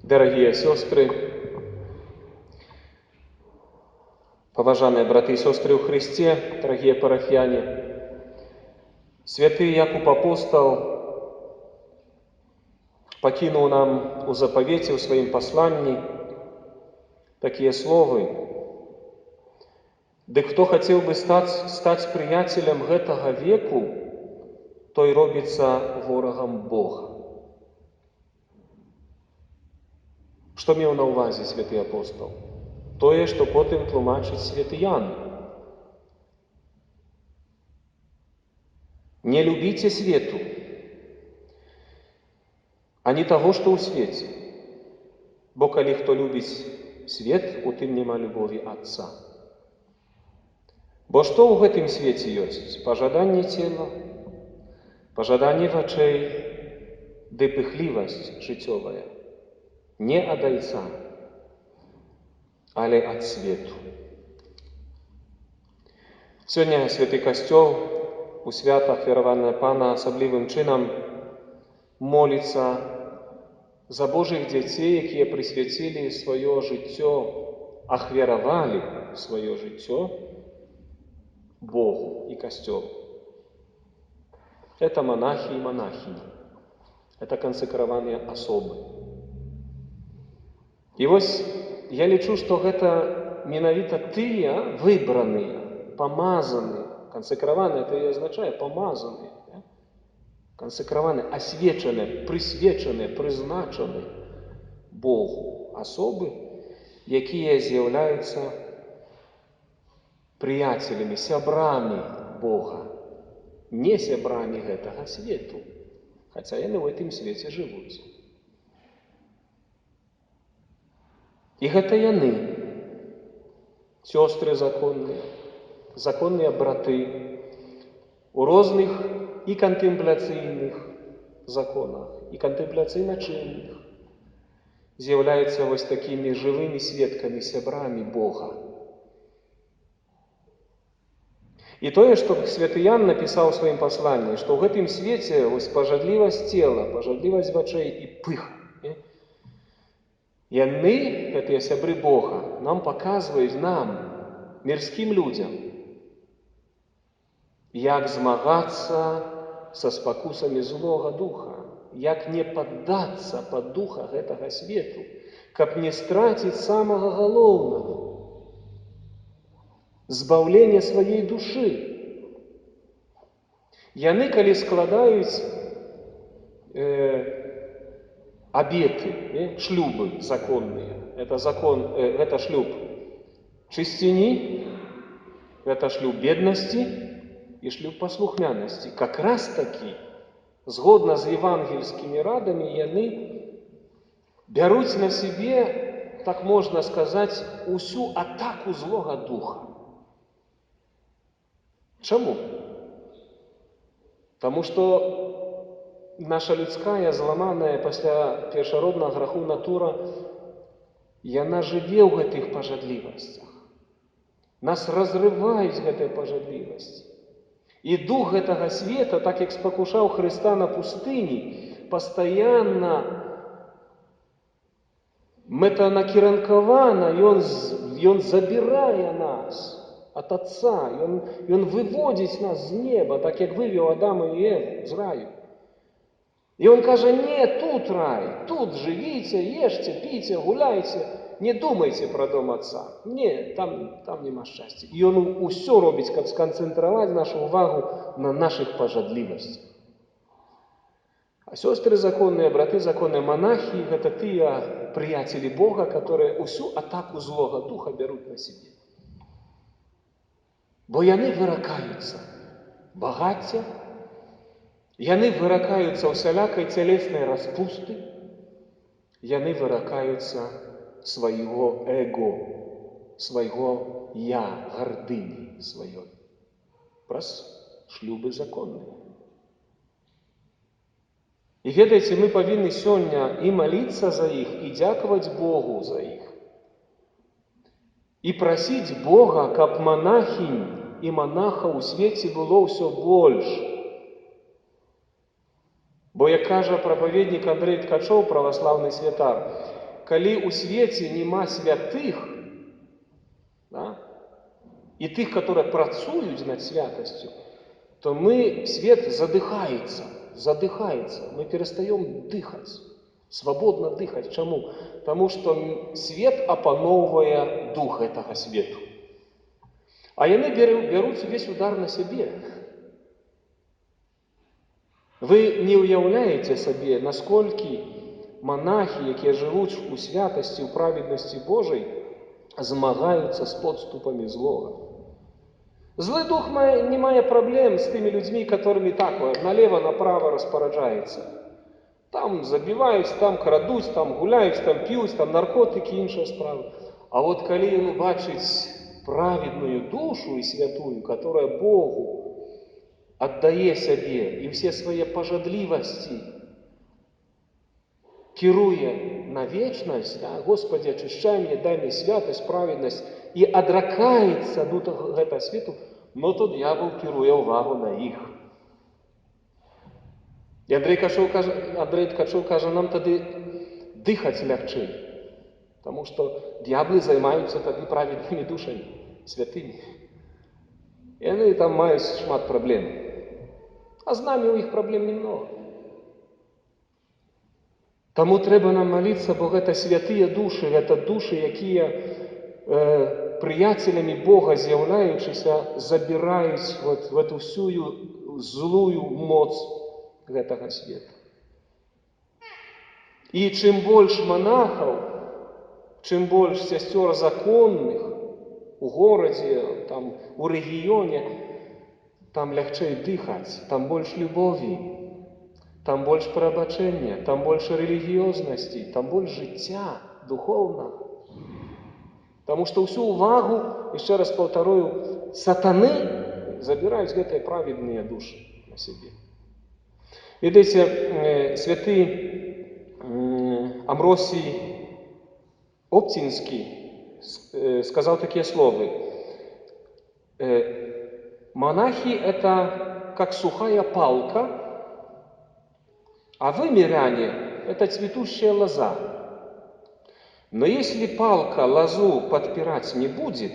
Дарагія сёстры, паважаныя браты і сёстры ў Хрысце, дарагія парафіяне, святы Якуб Апостал пакінуў нам у запавеце, ў сваім пасланні такія словы: Дык хто хацеў бы стаць прыяцелем гэтага веку, той робіцца ворагам Бога. Што меў на ўвазе святы апостал? Тое, што потым тлумачыць святы Ян. Не любіце свету, ані таго, што ў свеце. Бо калі хто любіць свет, у тым няма любові Отца. Бо што ў гэтым свеце ёсць? Пажаданне цела, пажаданне вачэй, ды пыхлівасць жыццёвая. Не ад Айца, але ад свету. Сёння святы Касцёл у свята ахвяраванне Пана асаблівым чынам моліцца за Божых дзяцей, якія прысвяцілі сваё жыццё, ахвяравалі сваё жыццё Богу і Касцёлу. Это монахи и монахини. Это кансэкраваныя асобы. І вось я лічу, што гэта менавіта тыя выбраныя, памазаныя, кансэкраваныя, это і азначае памазаныя, не? Кансэкраваныя, асвечаныя, прысвечаныя, прызначаныя Богу асобы, якія з'яўляюцца прыяцелямі, сябрамі Бога, не сябрамі гэтага свету, хаця яны ў гэтым свеце жывуць. І гэта яны, сёстры законныя, законныя браты, у розных і кантэмпляцыйных законах, і кантэмпляцыйна-чынных, з'яўляюцца вось такімі жывымі сведкамі, сябрамі Бога. І тое, што святы Ян напісаў у сваім пасланні, што ў гэтым свеце вось пажадлівасць цела, пажадлівасць вачэй і пыха. Не? Яны, гэтыя сябры Бога, нам паказваюць, нам, мірскім людзям, як змагацца са спакусамі злога духа, як не паддацца пад духа гэтага свету, каб не страціць самага галоўнага, збаўлення сваёй душы. Яны, калі складаюць абеты, шлюбы законныя, это закон, гэта шлюб чысціні, гэта шлюб беднасці і шлюб паслухмянасці. Как раз таки, згодна з евангельскімі радамі, яны бяруць на сябе, так можна сказаць, усю атаку злога духа. Чаму? Таму што наша людская, зламаная пасля першароднага граху натура, яна жыве ў гэтых пажадлівасцях. Нас разрываюць гэтыя пажадлівасці. І дух гэтага света, так як спакушаў Хрыста на пустыні, пастаянна мэтанакіранкавана, ён забірае нас ад Отца, ён выводзіць нас з неба, так як вывеў Адама і Еву з раю. І он кажа, не, тут рай, тут жывіце, ешце, піце, гуляйце, не думайце пра дом Отца. Не, там няма шчасця. І ён усё робіць, каб сканцэнтраваць нашу увагу на нашых пажадлівасцях. А сёстры законныя, браты законныя, монахі, гэта тыя прыяцелі Бога, которые усю атаку злога духа бяруць на сябе. Бо яны выракаюцца багацця, яны выракаюцца ўсялякай цялеснай распусты, яны выракаюцца свайго эго, свайго я, гардыні сваёй, праз шлюбы законныя. І ведаеце, мы павінны сёння і маліцца за іх, і дзякаваць Богу за іх, і прасіць Бога, каб манахінь і манахаў у свеце было ўсё больш. Бо, як кажа прапаведнік Андрэй Ткачоў, праваслаўны святар, Калі ў свеце няма святых, да, і тых, которые працуюць над святасцю, то мы, свет задыхаецца, задыхаецца, мы перастаём дыхаць, свабодна дыхаць. Чаму? Таму што свет апаноўвае дух гэтага свету. А яны бяруць увесь удар на сябе. Вы не ўяўляеце сабе, насколькі монахі, якія жывуць у святасці, у праведнасці Божай, змагаюцца з подступамі злога. Злы дух не мае праблем з тымі людзьмі, которыми так налево, направо распараджаецца. Там забіваюць, там крадуць, там гуляюць, там п'юць, там наркотыкі, іншыя справы. А вот калі ён убачыць праведную душу і святую, которая Богу аддае сябе і ўсе свае пажадлівасці кіруе на вечнасць, да, Господи, очищай мне, дай мне святость, праведнасць, і адракаецца ад гэтага свету, но то д'ябал кіруе ўвагу на іх. І Андрэй Ткачоў кажа, нам тады дыхаць лягчэй, таму што д'яблы займаюцца тады праведнымі душамі, святымі. І яны там маюць шмат праблем. А з намі ў іх праблем немного. Таму трэба нам маліцца, бо гэта святыя душы, гэта душы, якія прыяцелямі Бога з'яўляючыся, забіраюць вот в эту всю злую моц гэтага свету. І чым больш монахаў, чым больш сясцёр законных у горадзе, там, у рэгіёне, там лягчэй дыхаць, там больш любові, там больш прабачэння, там больш рэлігіёзнасці, там больш жыцця духоўнага. Таму што ўсю ўвагу, яшчэ раз паўтарую, сатаны забіраюць гэтыя праведныя душы на сябе. Ведаеце, святы Амвросій Оптинскі сказаў такія словы: «Монахи – это как сухая палка, а вы, миряне, это цветущая лоза. Но если палка лозу подпирать не будет,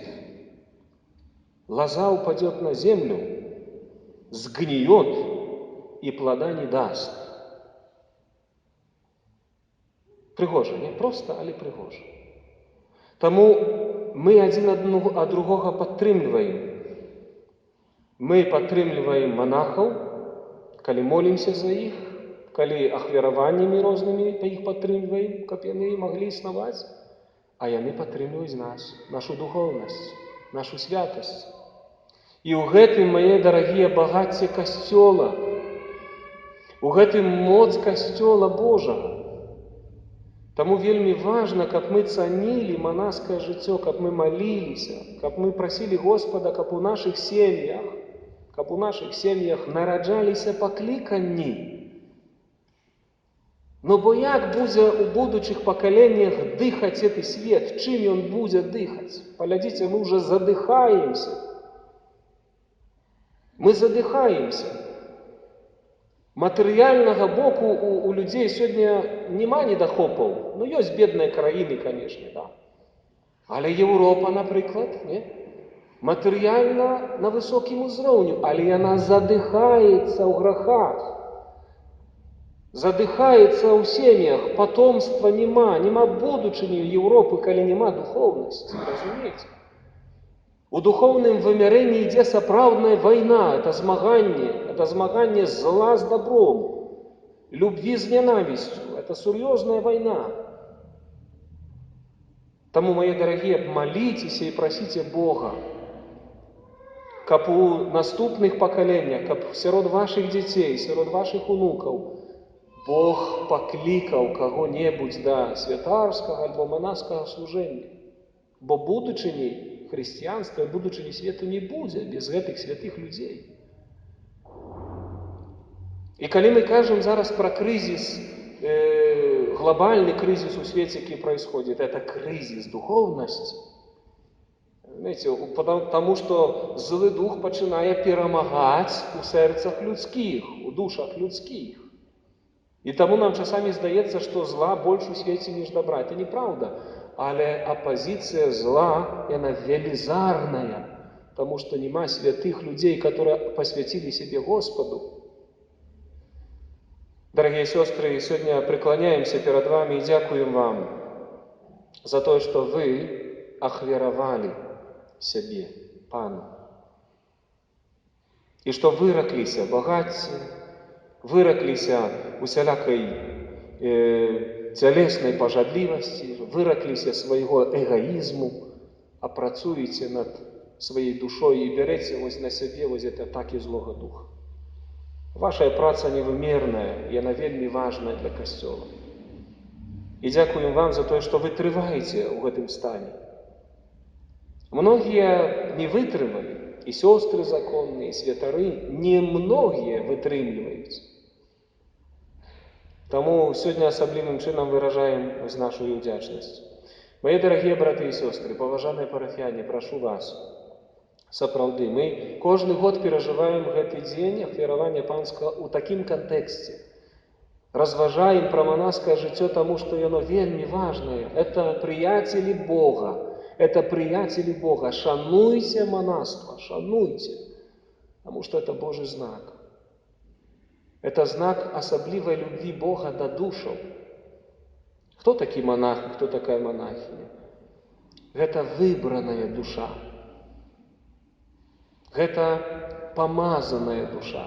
лоза упадет на землю, сгниет и плода не даст». Прыгожа, не проста, але прыгожа. Таму мы адзін ад другога падтрымліваем. Мы падтрымліваем манахаў, калі молімся за іх, калі ахвяраваннямі рознымі іх падтрымліваем, каб яны маглі існаваць, а яны падтрымліваюць нас, нашу духоўнасць, нашу святасць. І ў гэтым, мае дарагія, багацце Касцёла, у гэтым моц Касцёла Божага. Таму вельмі важна, каб мы цанілі манаскае жыццё, каб мы маліліся, каб мы прасілі Господа, каб у нашых сем'ях нараджаліся пакліканні. Ну бо як будзе ў будучых пакаленнях дыхаць гэты свет? Чым ён будзе дыхаць? Паглядзіце, мы ўжо задыхаемся. Мы задыхаемся. Матэрыяльнага боку у людзей сёння няма недахопаў. Ну, ёсць бедныя краіны, конечно, да. Але Еўропа, напрыклад, не? Матэрыяльна на высокім узроўню, але яна задыхаецца ў грахах. Задыхаецца ў сем'ях, потомства няма, няма будучыні ў Еўропы, калі няма духоўнасці, разумееце? У духоўным вымярэнні ідзе сапраўдная вайна, это змаганне зла з добром, любви з нянавісцю, это сур'ёзная вайна. Таму, мае дарагія, маліцеся і прасіце Бога, каб у наступных пакаленнях, каб сярод вашых дзяцей, сярод вашых унукаў Бог паклікаў каго-небудзь да святарскага альбо манаскага служэння. Бо будучыні хрысціянства, будучыні свету не будзе без гэтых святых людзей. І калі мы кажам зараз пра крызіс, глобальны крызіс у свеце, які происходит, это крызіс духоўнасці. Знаете, потому что злы дух пачынае перамагаць у сэрцах людскіх, у душах людскіх. І таму нам часамі здаецца, што зла больш у свеце, ніж добра. Это неправда. Але апазіцыя зла, яна велізарная, таму што няма святых людзей, которые пасвяцілі сябе Господу. Дарагія сёстры, сёння прыкланяемся перад вами і дзякуем вам за тое, што вы ахвяравалі сябе Пану. І што выракліся багацці, выракліся усялякай цялеснай пажадлівасці, выракліся свайго эгоізму, а працуеце над сваёй душой і бярэце вось на сябе вось это атакі злога духа. Вашая праца невымерная, яна вельмі важная для касцёла. І дзякуем вам за тое, што вы трываеце ў гэтым стане. Многія не вытрымалі, і сёстры законныя, і святары, не многія вытрымліваюць. Таму сёння асаблівым чынам выражаем вось нашу удзячнасць. Мае дарагія браты і сёстры, паважаныя парафіяне, прашу вас, сапраўды, мы кожны год перажываем гэты дзень ахвяравання панскага ў такім кантэксце. Разважаем пра манаскае жыццё, таму што яно вельмі важнае. Это прыяцелі Бога. Это прыяцелі Бога. Шануйце манаства, шануйце, таму што это Божы знак. Это знак асаблівай любві Бога да душаў. Хто такі манах і хто такая манахіня? Гэта выбраная душа. Гэта памазаная душа,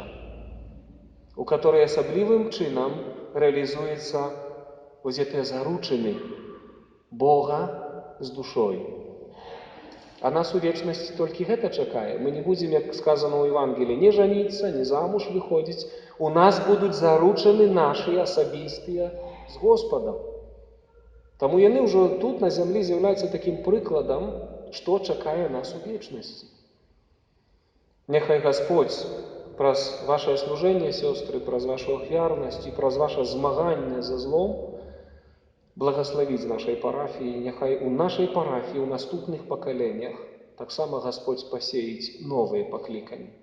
у которой асаблівым чынам рэалізуецца вось гэтыя заручыны Бога з душой. А нас у вечнасці толькі гэта чакае. Мы не будзем, як сказано ў Евангелі, не жаніцца, не замуж выходзіць. У нас будуць заручыны нашы асабістыя з Господам. Таму яны ўжо тут на зямлі з'яўляюцца такім прыкладам, што чакае нас у вечнасці. Няхай Господь праз ваше служэнне, сёстры, праз вашу ахвярнасць і праз ваше змаганне за злом благаславіць нашай парафіі, няхай у нашай парафіі ў наступных пакаленнях таксама Господь пасеіць новыя пакліканні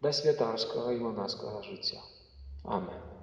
да святарскага і манаскага жыцця. Амен.